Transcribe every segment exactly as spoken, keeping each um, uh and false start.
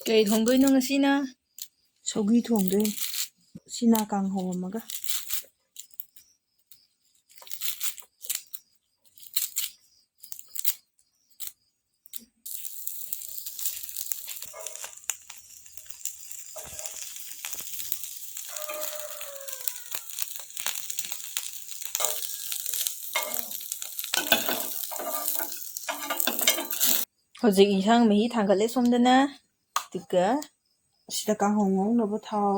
ꯀꯩ ꯊꯣꯡꯗꯣꯏꯅꯣ ꯉꯁꯤꯅ? ꯁꯧꯒ꯭ꯔꯤ ꯊꯣꯡꯗꯣꯏꯅꯤ꯫ ꯁꯤꯅ ꯀꯥꯡꯍꯧ ꯑꯃꯒ꯫ ꯍꯧꯖꯤꯛ ꯏꯟꯁꯥꯡ ꯃꯍꯤ ꯊꯥꯡꯒꯠꯂꯦ ꯁꯣꯝꯗꯅ꯫ ꯑꯗꯨꯒ ꯁꯤꯗ ꯀꯥꯡꯍꯧ ꯉꯧꯅꯕ ꯊꯥꯎ꯫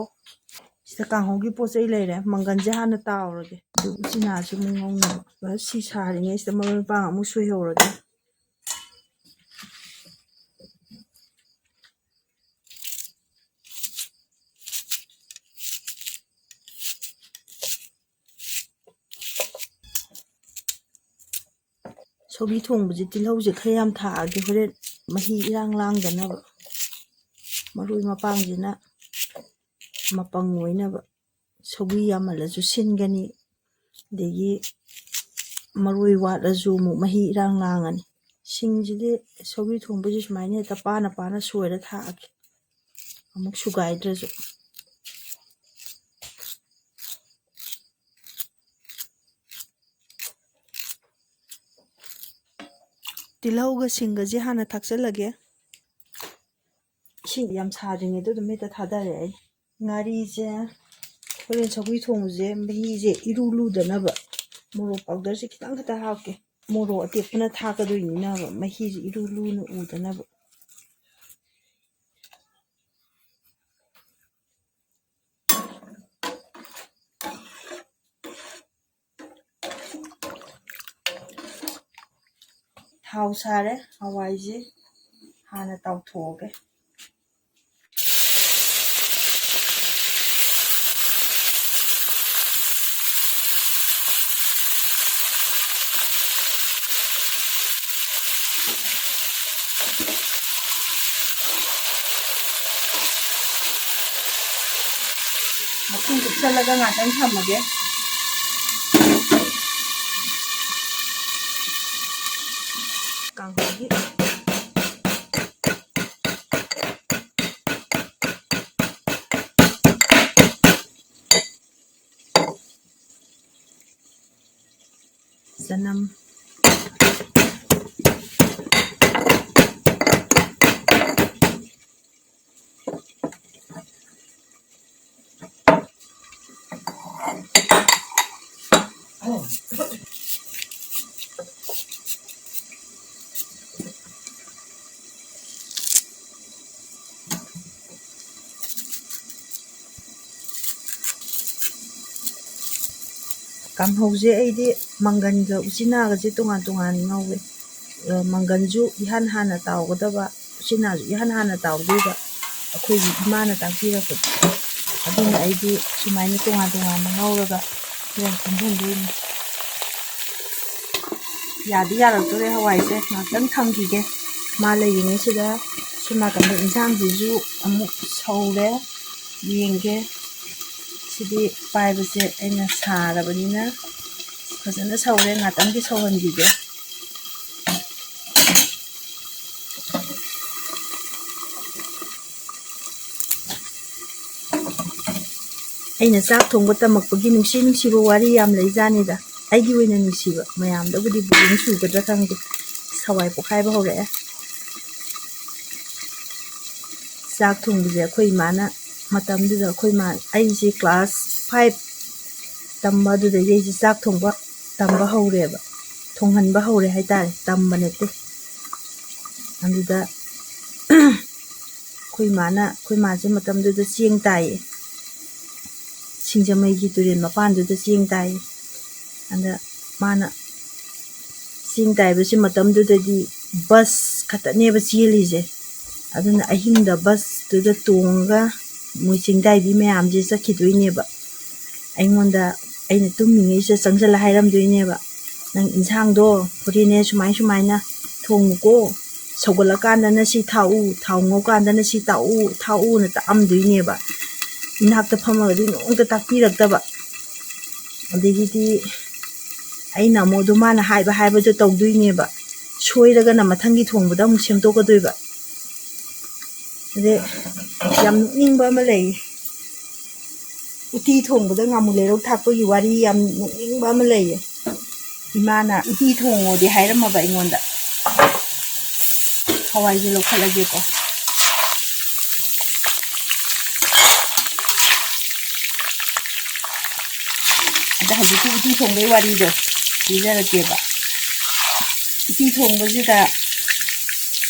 ꯁꯤꯗ ꯀꯥꯡꯍꯧꯒꯤ ꯄꯣꯠ ꯆꯩ ꯂꯩꯔꯦ꯫ ꯃꯪꯒꯟꯁꯦ ꯍꯥꯟꯅ ꯇꯥꯎꯔꯒꯦ꯫ ꯑꯗꯨ ꯎꯆꯤꯅꯥꯁꯨ ꯑꯃꯨꯛ ꯉꯧꯅꯕ꯫ ꯁꯤ ꯁꯥꯔꯤꯉꯩꯁꯤꯗ ꯃꯔꯣꯏ ꯃꯄꯥꯡ ꯑꯃꯨꯛ ꯁꯣꯏꯍꯧꯔꯒꯦ꯫ ꯁꯧꯒ꯭ꯔꯤ ꯊꯣꯡꯕꯁꯦ ꯇꯤꯜꯍꯧꯁꯦ ꯈꯔ ꯌꯥꯝ ꯊꯥꯛꯑꯒꯦ, ꯍꯣꯔꯦꯟ ꯃꯍꯤ ꯏꯔꯥꯡ ꯂꯥꯡꯗꯅꯕ꯫ ꯃꯔꯣꯏ ꯃꯄꯥꯡꯁꯤꯅ ꯃꯄꯪ ꯑꯣꯏꯅꯕ꯫ ꯁꯧꯒ꯭ꯔꯤ ꯌꯥꯝꯃꯜꯂꯁꯨ ꯁꯤꯟꯒꯅꯤ, ꯑꯗꯒꯤ ꯃꯔꯣꯏ ꯋꯥꯠꯂꯁꯨ ꯑꯃꯨꯛ ꯃꯍꯤ ꯏꯔꯥꯡ ꯂꯥꯡꯉꯅꯤ꯫ ꯁꯤꯡꯁꯤꯗꯤ ꯁꯧꯒ꯭ꯔꯤ ꯊꯣꯡꯕꯁꯤ ꯁꯨꯃꯥꯏꯅ ꯍꯦꯛꯇ ꯄꯥꯅ ꯄꯥꯅ ꯁꯣꯏꯔ ꯊꯥꯛꯑꯒꯦ, ꯑꯃꯨꯛ ꯁꯨꯒꯥꯏꯗ꯭ꯔꯁꯨ꯫ ꯇꯤꯜꯍꯧꯒ ꯁꯤꯡꯒꯁꯦ ꯍꯥꯟꯅ ꯊꯥꯛꯆꯜꯂꯒꯦ꯫ ꯏꯁꯤꯡ ꯌꯥꯝ ꯁꯥꯗ꯭ꯔꯤꯉꯩꯗ ꯑꯗꯨꯝ ꯍꯦꯛꯇ ꯊꯥꯗꯔꯦ ꯑꯩ꯫ ꯉꯥꯔꯤꯁꯦ ꯍꯣꯔꯦꯟ ꯁꯧꯒ꯭ꯔꯤ ꯊꯣꯡꯕꯁꯦ ꯃꯍꯤꯁꯦ ꯏꯔꯨ ꯂꯨꯗꯅꯕ ꯃꯣꯔꯣꯛ ꯄꯥꯎꯗꯔꯁꯦ ꯈꯤꯇꯪ ꯈꯛꯇ ꯍꯥꯞꯀꯦ꯫ ꯃꯣꯔꯣꯛ ꯑꯇꯦꯛꯄꯅ ꯊꯥꯛꯀꯗꯣꯏꯅꯤꯅꯕ, ꯃꯍꯤꯁꯦ ꯏꯔꯨ ꯂꯨꯅ ꯎꯗꯅꯕ꯫ ꯊꯥꯎ ꯁꯥꯔꯦ, ꯍꯋꯥꯏꯁꯦ ꯍꯥꯟꯅ ꯇꯥꯎꯊꯣꯛꯑꯒꯦ꯫ ꯃꯈꯨꯝ ꯀꯨꯞꯁꯜꯂꯒ ꯉꯥꯛꯇꯪ ꯊꯝꯃꯒꯦ꯫ ꯀꯥꯡꯍꯧꯒꯤ ꯅꯝ꯫ ꯀꯥꯡꯍꯧꯁꯦ ꯑꯩꯗꯤ ꯃꯪꯒꯟꯒ ꯎꯆꯤꯅꯥꯒꯁꯦ ꯇꯣꯉꯥꯟ ꯇꯣꯉꯥꯟ ꯉꯧꯋꯦ꯫ ꯑ, ꯃꯪꯒꯟꯁꯨ ꯏꯍꯥꯟ ꯍꯥꯟꯅ ꯇꯥꯎꯒꯗꯕ, ꯎꯆꯤꯅꯥꯁꯨ ꯏꯍꯥꯟ ꯍꯥꯟꯅ ꯇꯥꯎꯗꯣꯏꯕ, ꯑꯩꯈꯣꯏꯒꯤ ꯏꯃꯥꯅ ꯇꯥꯛꯄꯤꯔꯛꯄꯗꯣ꯫ ꯑꯗꯨꯅ ꯑꯩꯗꯤ ꯁꯨꯃꯥꯏꯅ ꯇꯣꯉꯥꯟ ꯇꯣꯉꯥꯟꯅ ꯉꯧꯔꯒ ꯍꯣꯔꯦꯟ ꯄꯨꯟꯁꯤꯟꯗꯣꯏꯅꯤ꯫ ꯌꯥꯗꯤ ꯌꯥꯔꯛꯇꯣꯔꯦ ꯍꯋꯥꯏꯁꯦ꯫ ꯉꯥꯛꯇꯪ ꯊꯝꯈꯤꯒꯦ꯫ ꯃꯥ ꯂꯩꯔꯤꯉꯩꯁꯤꯗ ꯁꯣꯝ ꯅꯥꯀꯟꯗ ꯏꯟꯁꯥꯡꯁꯤꯁꯨ ꯑꯃꯨꯛ ꯁꯧꯔꯦ꯫ ꯌꯦꯡꯒꯦ꯫ ꯁꯤꯗꯤ ꯄꯥꯏꯕꯁꯦ ꯑꯩꯅ ꯁꯥꯔꯕꯅꯤꯅ ꯐꯖꯅ ꯁꯧꯔꯦ꯫ ꯉꯥꯛꯇꯪꯗꯤ ꯁꯧꯍꯟꯈꯤꯒꯦ꯫ ꯑꯩꯅ ꯆꯥꯛ ꯊꯣꯡꯕ ꯇꯝꯃꯛꯄꯒꯤ ꯅꯨꯡꯁꯤ ꯅꯨꯡꯁꯤꯕ ꯋꯥꯔꯤ ꯌꯥꯝ ꯂꯩꯖꯥꯠꯅꯤꯗ꯫ ꯑꯩꯒꯤ ꯑꯣꯏꯅ ꯅꯨꯡꯁꯤꯕ꯫ ꯃꯌꯥꯝꯗꯕꯨꯗꯤ boring ꯆꯨꯒꯗ꯭ꯔꯥ ꯈꯪꯗꯦ꯫ ꯍꯋꯥꯏ ꯄꯣꯛꯈꯥꯏꯕ ꯍꯧꯔꯛꯑꯦ꯫ ꯆꯥꯛ ꯊꯣꯡꯕꯁꯦ ꯑꯩꯈꯣꯏ ꯏꯃꯥꯅ, ꯃꯇꯝꯗꯨꯗ ꯑꯩꯈꯣꯏ ꯏꯃꯥ, ꯑꯩꯁꯦ class five ꯇꯝꯕ ꯑꯗꯨꯗꯒꯤ ꯑꯩꯁꯦ ꯆꯥꯛ ꯊꯣꯡꯕ ꯇꯝꯕ ꯍꯧꯔꯦꯕ꯫ ꯊꯣꯡꯍꯟꯕ ꯍꯧꯔꯦ ꯍꯥꯏꯇꯥꯔꯦ꯫ ꯇꯝꯕ ꯅꯠꯇꯦ꯫ ꯑꯗꯨꯗ ꯑꯩꯈꯣꯏ ꯏꯃꯥꯅ, ꯑꯩꯈꯣꯏ ꯏꯃꯥꯁꯦ ꯃꯇꯝꯗꯨꯗ ꯆꯦꯡ ꯇꯥꯏꯌꯦ꯫ ꯁꯤꯡꯖꯃꯩꯒꯤ ꯇꯨꯔꯦꯜ ꯃꯄꯥꯟꯗꯨꯗ ꯆꯦꯡ ꯇꯥꯏꯌꯦ꯫ ꯑꯗ ꯃꯥꯅ ꯆꯦꯡ ꯇꯥꯏꯕꯁꯦ ꯃꯇꯝꯗꯨꯗꯗꯤ bus ꯈꯛꯇꯅꯦꯕ ꯆꯦꯜꯂꯤꯁꯦ꯫ ꯑꯗꯨꯅ ꯑꯍꯤꯡꯗ busꯇꯨꯗ ꯇꯣꯡꯉꯒ ꯃꯣꯏ ꯆꯤꯡꯗꯥꯏꯕꯤ ꯃꯌꯥꯝꯁꯦ ꯆꯠꯈꯤꯗꯣꯏꯅꯦꯕ꯫ ꯑꯩꯉꯣꯟꯗ, ꯑꯩꯅ ꯇꯨꯝꯃꯤꯉꯩꯁꯤꯗ ꯆꯪꯁꯤꯜꯂ ꯍꯥꯏꯔꯝꯗꯣꯏꯅꯦꯕ, "ꯅꯪ ꯏꯟꯁꯥꯡꯗꯣ ꯍꯣꯔꯦꯟꯅꯦ ꯁꯨꯃꯥꯏ ꯁꯨꯃꯥꯏꯅ ꯊꯣꯡꯉꯨꯀꯣ, ꯁꯧꯒꯠꯂꯀꯥꯟꯗꯅ ꯁꯤ ꯊꯥꯛꯎ, ꯊꯥꯎ ꯉꯧꯀꯥꯟꯗꯅ ꯁꯤ ꯇꯥꯛꯎ, ꯊꯥꯛꯎꯅ" ꯇꯥꯛꯑꯝꯗꯣꯏꯅꯦꯕ꯫ ꯏꯅꯥꯛꯇ ꯐꯝꯃꯒꯗꯤ ꯅꯣꯡꯇ ꯇꯥꯛꯄꯤꯔꯛꯇꯕ꯫ ꯑꯗꯒꯤꯗꯤ ꯑꯩꯅ ꯑꯃꯨꯛ ꯑꯗꯨ ꯃꯥꯅ ꯍꯥꯏꯕ ꯍꯥꯏꯕꯗꯣ ꯇꯧꯗꯣꯏꯅꯦꯕ꯫ ꯁꯣꯏꯔꯒꯅ ꯃꯊꯪꯒꯤ ꯊꯣꯡꯕꯗ ꯑꯃꯨꯛ ꯁꯦꯝꯗꯣꯛꯀꯗꯣꯏꯕ꯫ ꯑꯗꯩ ꯌꯥꯝ ꯅꯣꯛꯅꯤꯡꯕ ꯑꯃ ꯂꯩꯌꯦ꯫ ꯎꯇꯤ ꯊꯣꯡꯕꯗ ꯉꯥꯃꯨ ꯂꯩꯔꯧ ꯊꯥꯛꯄꯒꯤ ꯋꯥꯔꯤ ꯌꯥꯝ ꯅꯣꯛꯅꯤꯡꯕ ꯑꯃ ꯂꯩꯌꯦ꯫ ꯏꯃꯥꯅ ꯎꯇꯤ ꯊꯣꯡꯉꯣꯗꯤ ꯍꯥꯏꯔꯝꯃꯕ ꯑꯩꯉꯣꯟꯗ꯫ ꯍꯋꯥꯏꯁꯦ ꯂꯧꯈꯠꯂꯒꯦꯀꯣ꯫ ꯑꯗ ꯍꯧꯖꯤꯛꯀꯤ ꯎꯇꯤ ꯊꯣꯡꯕꯒꯤ ꯋꯥꯔꯤꯗꯣ ꯂꯤꯖꯔꯛꯀꯦꯕ꯫ ꯎꯇꯤ ꯊꯣꯡꯕꯁꯤꯗ,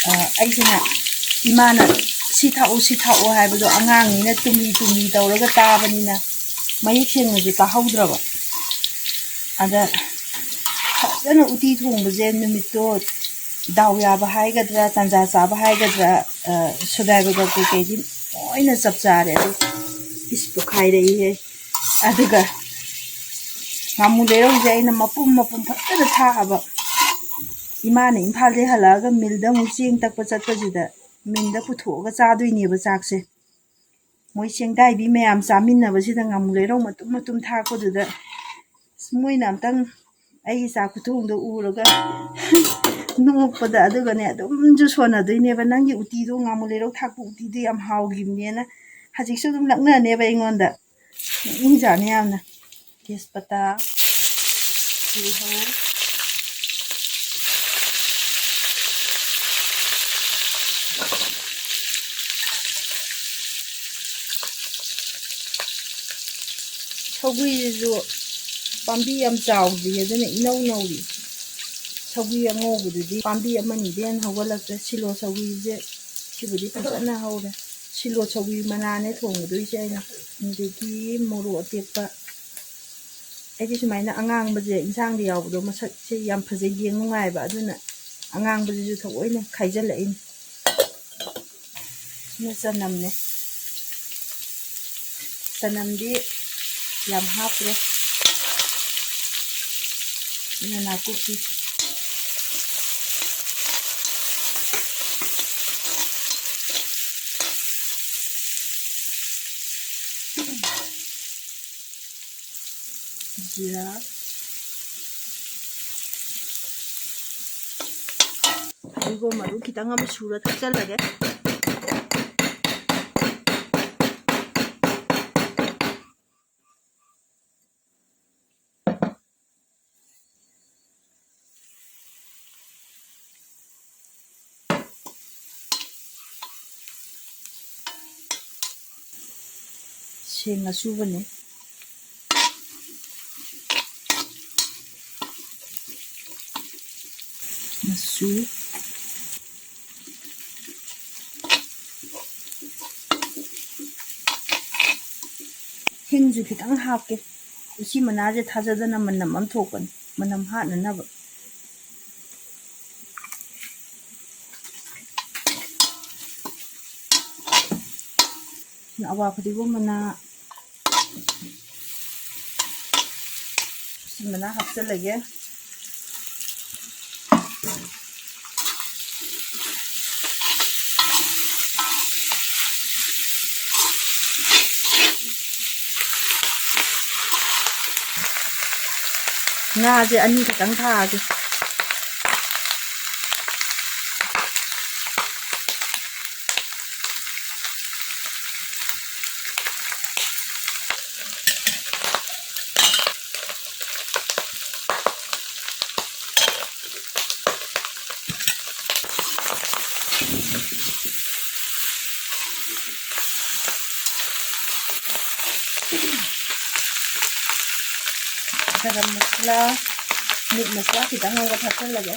ꯑ, ꯑꯩꯁꯤꯅ, ꯏꯃꯥꯅ "ꯁꯤ ꯊꯥꯛꯎ, ꯁꯤ ꯊꯥꯛꯎ" ꯍꯥꯏꯕꯗꯣ ꯑꯉꯥꯡꯅꯤꯅ ꯇꯨꯝꯂꯤ ꯇꯨꯝꯂꯤ ꯇꯧꯔꯒ ꯇꯥꯕꯅꯤꯅ ꯃꯌꯦꯛ ꯁꯦꯡꯅꯁꯨ ꯇꯥꯍꯧꯗ꯭ꯔꯕ꯫ ꯑꯗ ꯐꯖꯅ ꯎꯇꯤ ꯊꯣꯡꯕꯁꯦ ꯅꯨꯃꯤꯠꯇꯣ ꯗꯥꯎ ꯌꯥꯕ ꯍꯥꯏꯒꯗ꯭ꯔꯥ, ꯇꯥꯟꯖꯥ ꯆꯥꯕ ꯍꯥꯏꯒꯗ꯭ꯔꯥ, ꯑ, ꯁꯣꯗꯥ ꯕꯥꯏꯒꯞ ꯀꯩꯀꯩꯗꯤ ꯂꯣꯏꯅ ꯆꯞ ꯆꯥꯔꯦ꯫ ꯑꯗꯨ ꯏꯁ ꯄꯣꯛꯈꯥꯏꯔꯛꯏꯍꯦ꯫ ꯑꯗꯨꯒ ꯉꯥꯃꯨ ꯂꯩꯔꯧꯁꯦ ꯑꯩꯅ ꯃꯄꯨꯝ ꯃꯄꯨꯝ ꯐꯖꯅ ꯊꯥꯛꯑꯕ꯫ ꯏꯃꯥꯅ ꯏꯝꯐꯥꯜꯗꯩ ꯍꯜꯂꯛꯑꯒ ꯃꯤꯜꯗ ꯑꯃꯨꯛ ꯆꯦꯡ ꯇꯛꯄ ꯆꯠꯄꯁꯤꯗ ꯃꯤꯜꯗ ꯄꯨꯊꯣꯛꯑꯒ ꯆꯥꯗꯣꯏꯅꯦꯕ ꯆꯥꯛꯁꯦ꯫ ꯃꯣꯏ ꯆꯦꯡꯗꯥꯏꯕꯤ ꯃꯌꯥꯝ ꯆꯥꯃꯤꯟꯅꯕꯁꯤꯗ ꯉꯥꯃꯨ ꯂꯩꯔꯧ ꯃꯇꯨꯝ ꯃꯇꯨꯝ ꯊꯥꯛꯄꯗꯨꯗ, ꯑꯁ, ꯃꯣꯏꯅ ꯑꯝꯇꯪ ꯑꯩꯒꯤ ꯆꯥꯛ ꯈꯨꯊꯣꯡꯗꯣ ꯎꯔꯒ ꯅꯣꯛꯄꯗ, ꯑꯗꯨꯒꯅꯦ ꯑꯗꯨꯝꯁꯨ ꯁꯣꯟꯅꯗꯣꯏꯅꯦꯕ, "ꯅꯪꯒꯤ ꯎꯇꯤꯗꯣ, ꯉꯥꯃꯨ ꯂꯩꯔꯧ ꯊꯥꯛꯄ ꯎꯇꯤꯗꯣ ꯌꯥꯝ ꯍꯥꯎꯈꯤꯕꯅꯦꯅ" ꯍꯧꯖꯤꯛꯁꯨ ꯑꯗꯨꯝ ꯂꯛꯅꯅꯦꯕ ꯑꯩꯉꯣꯟꯗ꯫ ꯅꯣꯛꯅꯤꯡꯖꯥꯠꯅꯤ ꯌꯥꯝꯅ꯫ ꯇꯦꯖꯄꯇꯥ, ꯇꯤꯜꯍꯧ, ꯁꯧꯒ꯭ꯔꯤꯁꯤꯁꯨ ꯄꯥꯝꯕꯤ ꯌꯥꯝ ꯆꯥꯎꯗ꯭ꯔꯤ, ꯑꯗꯨꯅ ꯏꯅꯧ ꯅꯧꯔꯤ꯫ ꯁꯧꯒ꯭ꯔꯤ ꯑꯉꯧꯕꯗꯨꯗꯤ ꯄꯥꯝꯕꯤ ꯑꯃꯅꯤꯗꯩ ꯍꯦꯟꯅ ꯍꯧꯒꯠꯂꯛꯇ꯭ꯔꯦ꯫ ꯁꯤꯂꯣ ꯁꯧꯒ꯭ꯔꯤꯁꯦ ꯁꯤꯕꯨꯗꯤ ꯐꯖꯅ ꯍꯧꯔꯦ꯫ ꯁꯤꯂꯣ ꯁꯧꯒ꯭ꯔꯤ ꯃꯅꯥꯅꯦ ꯊꯣꯡꯒꯗꯣꯏꯁꯦ ꯑꯩꯅ꯫ ꯑꯗꯒꯤ ꯃꯣꯔꯣꯛ ꯑꯇꯦꯛꯄ꯫ ꯑꯩꯗꯤ ꯁꯨꯃꯥꯏꯅ ꯑꯉꯥꯡꯕꯁꯦ ꯏꯟꯁꯥꯡꯗ ꯌꯥꯎꯕꯗꯣ ꯃꯁꯛꯁꯦ ꯌꯥꯝ ꯐꯖꯩ, ꯌꯦꯡ ꯅꯨꯡꯉꯥꯏꯕ, ꯑꯗꯨꯅ ꯑꯉꯥꯡꯕꯁꯤꯁꯨ ꯊꯑꯣꯏꯅ ꯈꯥꯏꯖꯜꯂꯛꯏꯅꯤ꯫ ꯁꯤꯅ ꯆꯅꯝꯅꯦ꯫ ꯆꯅꯝꯗꯤ ꯌꯥꯝ ꯍꯥꯞꯇ꯭ꯔꯦ꯫ ꯁꯤꯅ ꯅꯥꯀꯨꯞꯄꯤ꯫ ꯖꯤꯔꯥ꯫ ꯐꯗꯤꯒꯣꯝ ꯃꯔꯨ ꯈꯤꯇꯪ ꯑꯃ ꯁꯨꯔ ꯊꯥꯛꯆꯜꯂꯒꯦ꯫ ꯃꯁꯨꯕꯅꯦ꯫ ꯃꯆꯨ꯫ ꯍꯤꯡꯁꯨ ꯈꯤꯇꯪ ꯍꯥꯞꯀꯦ꯫ ꯎꯆꯤ ꯃꯅꯥꯁꯦ ꯊꯥꯖꯗꯅ ꯃꯅꯝ ꯑꯃ ꯊꯣꯛꯄꯅꯤ, ꯃꯅꯝ ꯍꯥꯠꯅꯅꯕ꯫ ꯑꯋꯥ ꯐꯗꯤꯒꯣꯝ ꯃꯅꯥ, ꯎꯆꯤ ꯃꯅꯥ ꯍꯥꯞꯆꯤꯜꯂꯒꯦ꯫ ꯉꯥꯁꯦ ꯑꯅꯤ ꯈꯛꯇꯪ ꯊꯥꯛꯑꯒꯦ꯫ ꯒꯔꯝ ꯃꯁꯥꯂꯥ, ꯃꯤꯠ ꯃꯁꯥꯂꯥ ꯈꯤꯇꯪ ꯉꯧꯔ ꯊꯥꯛꯆꯜꯂꯒꯦ꯫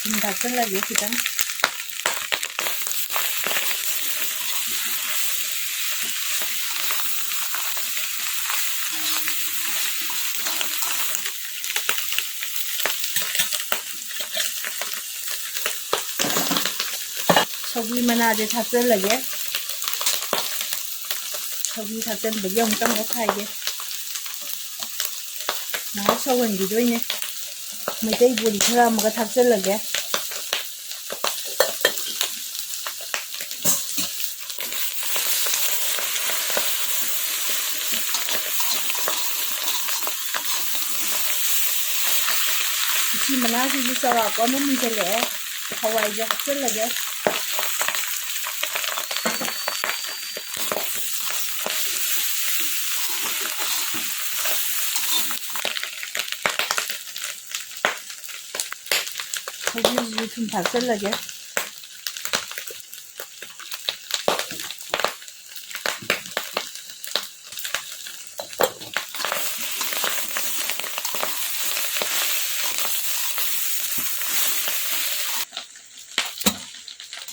ꯊꯨꯝ ꯊꯥꯛꯆꯜꯂꯒꯦ ꯈꯤꯇꯪ꯫ ꯁꯧꯒ꯭ꯔꯤ ꯃꯅꯥꯁꯦ ꯊꯥꯛꯆꯜꯂꯒꯦ꯫ ꯁꯧꯒ꯭ꯔꯤ ꯊꯥꯛꯆꯟꯕꯒꯤ ꯑꯃꯨꯛꯇꯪ ꯑꯣꯠꯈꯥꯏꯒꯦ꯫ ꯉꯥꯏꯍꯥꯛ ꯁꯧꯍꯟꯈꯤꯗꯣꯏꯅꯦ꯫ ꯃꯩꯇꯩ ꯕꯣꯔꯤ ꯈꯔ ꯑꯃꯒ ꯊꯥꯛꯆꯜꯂꯒꯦ꯫ ꯎꯆꯤ ꯃꯅꯥꯁꯤꯁꯨ ꯆꯥꯎꯔꯥꯛꯄ ꯑꯃ ꯃꯨꯟꯁꯤꯜꯂꯛꯑꯦ꯫ ꯍꯋꯥꯏꯁꯦ ꯍꯥꯞꯆꯤꯜꯂꯒꯦ꯫ ꯍꯧꯖꯤꯛ ꯍꯧꯖꯤꯛ ꯊꯨꯝ ꯊꯥꯛꯆꯜꯂꯒꯦ꯫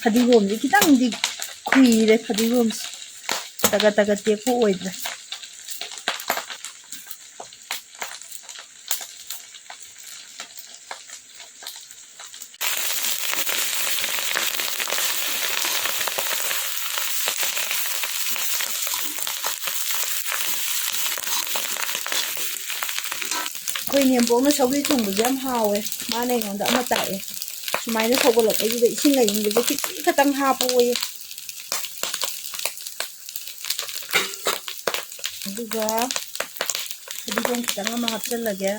ꯐꯗꯤꯒꯣꯝꯗꯤ ꯈꯤꯇꯪꯗꯤ ꯈꯨꯏꯔꯦ, ꯐꯗꯤꯒꯣꯝꯁꯦ ꯇꯒꯠ ꯇꯒꯠ ꯇꯦꯛꯄ ꯑꯣꯏꯗ꯭ꯔꯦ꯫ ꯑꯩꯈꯣꯏ ꯅꯦꯝꯄꯣꯛꯅ ꯁꯧꯒ꯭ꯔꯤ ꯊꯣꯡꯕꯁꯦ ꯌꯥꯝ ꯍꯥꯎꯋꯦ꯫ ꯃꯥꯅ ꯑꯩꯉꯣꯟꯗ ꯑꯃ ꯇꯥꯛꯑꯦ꯫ ꯁꯨꯃꯥꯏꯅ ꯁꯧꯒꯠꯂꯛꯄꯁꯤꯗ ꯏꯁꯤꯡ ꯑꯏꯪꯕꯁꯦ ꯈꯤꯇꯪ ꯈꯛꯇꯪ ꯍꯥꯞꯄꯣꯌꯦ꯫ ꯑꯗꯨꯒ ꯐꯗꯤꯒꯣꯝ ꯈꯤꯇꯪ ꯑꯃ ꯍꯥꯞꯆꯤꯜꯂꯒꯦ꯫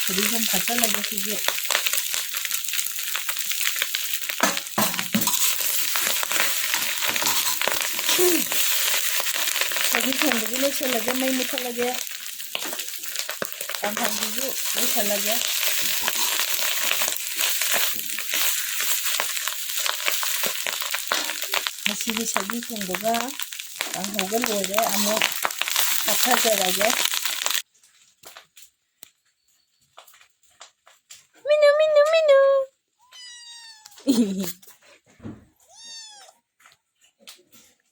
ꯐꯗꯤꯒꯣꯝ ꯊꯥꯛꯆꯜꯂꯒꯦ ꯁꯤꯁꯨ꯫ ꯁꯧꯒ꯭ꯔꯤ ꯊꯣꯡꯕꯒꯤ ꯂꯣꯏꯁꯤꯜꯂꯒꯦ, ꯃꯩ ꯃꯨꯠꯊꯠꯂꯒꯦ꯫ ꯀꯥꯡꯍꯧꯁꯤꯁꯨ ꯂꯣꯏꯁꯤꯜꯂꯒꯦ꯫ ꯉꯁꯤꯒꯤ ꯁꯧꯒ꯭ꯔꯤ ꯊꯣꯡꯕꯒ ꯀꯥꯡꯍꯧꯒ ꯂꯣꯏꯔꯦ꯫ ꯑꯃꯨꯛ ꯀꯛꯊꯖꯔꯒꯦ꯫ ꯃꯤꯅꯨ, ꯃꯤꯅꯨ, ꯃꯤꯅꯨ꯫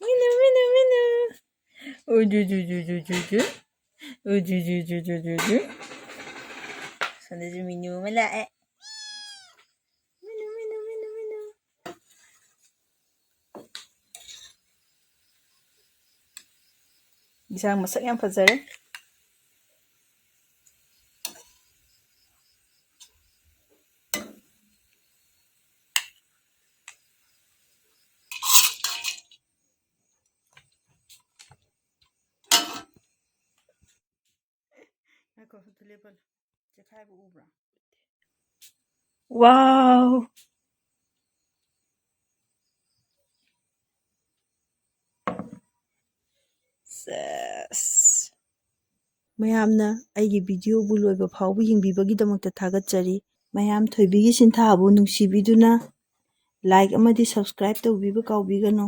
ꯃꯤꯅꯨ, ꯃꯤꯅꯨ, ꯃꯤꯅꯨ꯫ ꯎ, ꯖꯨ, ꯖꯨ, ꯖꯨ, ꯖꯨ, ꯖꯨ, ꯖꯨ꯫ ꯎ, ꯖꯨ, ꯖꯨ, ꯖꯨ, ꯖꯨ, ꯖꯨ, ꯖꯨ꯫ ꯁꯣꯝꯗꯁꯨ ꯃꯤꯅꯨ ꯑꯃ ꯂꯥꯛꯑꯦ꯫ ꯃꯤꯅꯨ, ꯃꯤꯅꯨ, ꯃꯤꯅꯨ, ꯃꯤꯅꯨ꯫ ꯏꯟꯁꯥꯡ ꯃꯁꯛ ꯌꯥꯝ ꯐꯖꯔꯦ꯫ ꯉꯥꯏꯈꯣ, ꯑꯗꯨ ꯂꯦꯞꯍꯜꯂꯨ꯫ ꯆꯦꯈꯥꯏꯕ ꯎꯕ꯭ꯔꯥ? Wow! ꯁꯦꯁ꯫ ꯃꯌꯥꯝꯅ ꯑꯩꯒꯤ video ꯕꯨ ꯂꯣꯏꯕ ꯐꯥꯎꯕ ꯌꯦꯡꯕꯤꯕꯒꯤꯗꯃꯛꯇ ꯊꯥꯒꯠꯆꯔꯤ꯫ ꯃꯌꯥꯝ ꯊꯣꯏꯕꯤꯒꯤ ꯁꯤꯟꯊꯥꯕꯨ ꯅꯨꯡꯁꯤꯕꯤꯗꯨꯅ like ꯑꯃꯗꯤ subscribe ꯇꯧꯕꯤꯕ ꯀꯥꯎꯕꯤꯒꯅꯨ꯫